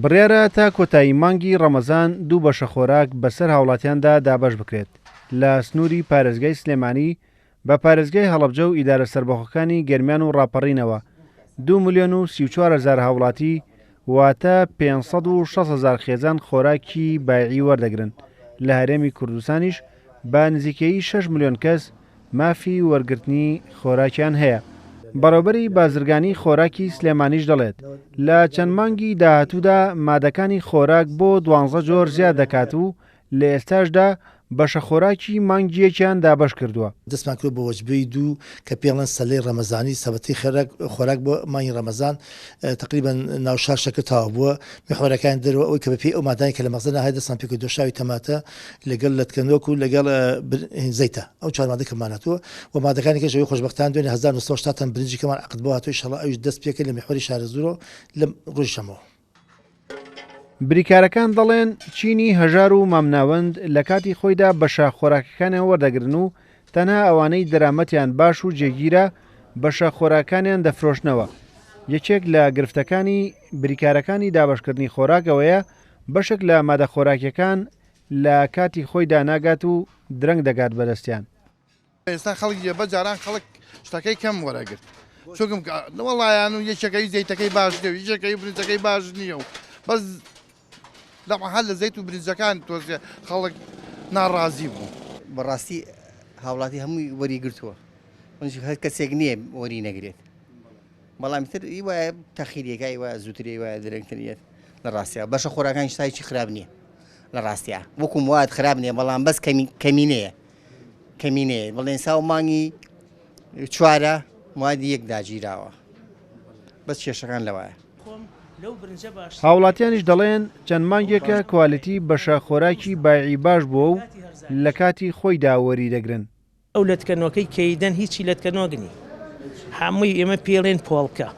بڕیارە تا کۆتایی مانگی ڕەمەزان دوو بەشە خۆراک بەسەر هاوڵاتیاندا دابەش بکرێت لە سنووری پارێزگای سلێمانی بە پارێزگای هەڵەبجە و ئیدارە سەربەخۆکانی گەرمیان و ڕاپەڕینەوە دوو ملیۆن و 34 هەزار هاوڵاتی واتە 560 هەزار خێزان خۆراکی بایعی وەردەگرن، لە هەرێمی کوردستانیش بە نزیکەیی 6 ملیۆن کەس مافی وەرگرتنی خۆراکیان هەیە. بەڕێوبەری بازرگانی خۆراکی سلێمانیش دەڵێت، لە چەند مانگی داهاتوودا مادەکانی خۆراک بۆ دوانزە جۆر زیاد دەکات و لە ئێستاشدا بەشە خۆراکی مانگییەکیان دابەش کردووە. دەستمان کردووە بە وەجبەی دوو کە پێی ئەڵێن سەلەی ڕەمەزانی، سەبەتەی خێراک خۆراک بۆ مانگی ڕەمەزان، تەقریبەن ناوشار شەکر تەواو بووە، میحوەرەکانی دەرەوە ئەوەی کە بەپێی ئەو مادانەی کە لە مەخزەنا هەیە دەستمان پێکرد، دۆشاوی تەماتە لەگەڵ لەتکەنۆک و لەگەڵ زەیتە، ئەو چوار مادە کەمان هاتووە و مادەکانی کەش ئەوەی خۆشبەختانە دوێنێ 1980 تەن برنجی کەمان عەقد بۆ هاتووە، ئیشەڵا ئەویش دەست پێکرد لە میحوەری شارەزوورەوە لە ڕۆژی شەممەوە. بریکارەکان دەڵێن، چینی هەژار و مامناوەند لە کاتی خۆیدا بەشە خۆراکەکانیان وەردەگرن و تەنها ئەوانەی دەرامەتیان باش و جێگیرە بەشە خۆراکانیان دەفرۆشنەوە. یەکێک لە گرفتەکانی بریکارەکانی دابەشکردنی خۆراک ئەوەیە بەشێک لە مادە خۆراکیەکان لە کاتی خۆیدا ناگات و درەنگ دەگات بەدەستیان. ئێستا خەڵک بە جاران خەڵک شتەکەی کەم وەرەگرت چونکم وەڵایان و یەکێکەی زەیتەکەی باش نیە و یەکێکەی برنجەکەی باش نییە و بەس لە لە زەیت و برنجەکان تۆزێ خەڵک ناڕازی بوو. بەڕاستی هاوڵاتی هەمووی وەری گرتووە منیش هەر کەسێک نییە وەری نەگرێت بەڵام تر ئی وایە تەخیرێکە ئی وایە زووتر ئی وایە درەنگتر یەت لە ڕاستیا بەشە خۆراکان شتایکی خراپ نییە لە ڕاستیا وەکو مواد خراپ نییە بەڵام بەس کەمی کەمینەیە کەمینەیە بڵێن ساو مانگی چوارە موادی یەک داگیراوە بەس کێشەکان لەوایە. هاوڵاتیانیش دەڵێن، چەند مانگێکە کوالیتی بەشە خۆراکی بایعی باش بووە و لەکاتی خۆیدا وەریدەگرن. ئەو لەتکە نۆکەی کەیدەن هیچی لەتکە نۆک نی هەمووی ئێمە پێڵێن پۆڵکە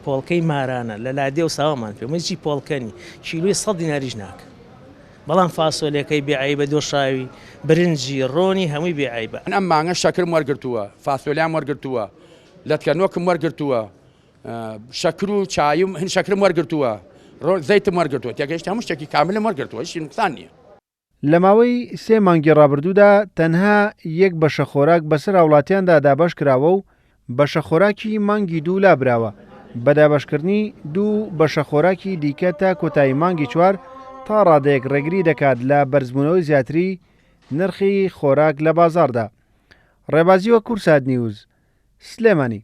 پۆڵکەی مارانە لە لادێ و ساوامان پێ هیچی پۆڵکە نی کیلوی سە دیناریش ناکە بەڵام فاسۆلەکەی بێ عیبە دۆشاوی برنجی ڕۆنی هەمووی بێ عیبە. من ئەم مانگە شەکرم وەرگرتووە، فاسۆلیام وەرگرتووە، لەتکە نۆکم وەرگرتووە، شەکر و چایم هن شەکرم وەرگرتووە، زەیتم وەرگرتووە، تێگەیشتی هەموو شتێکی کاملم وەرگرتووە، هیچ نوقسان نییە. لە ماوەی سێ مانگی ڕابردوودا تەنها یەک بەشە خۆراک بەسەر هاوڵاتیاندا دابەشکراوە و بەشە خۆراکی مانگی دوو لابراوە، بە دابەشکردنی دوو بەشە خۆراکی دیکە تا کۆتایی مانگی چوار تا ڕادەیەک ڕێگری دەکات لە بەرزبوونەوەی زیاتری نرخی خۆراک لە بازاڕدا. ڕێبازی وە کوردسات نیوز، سلێمانی.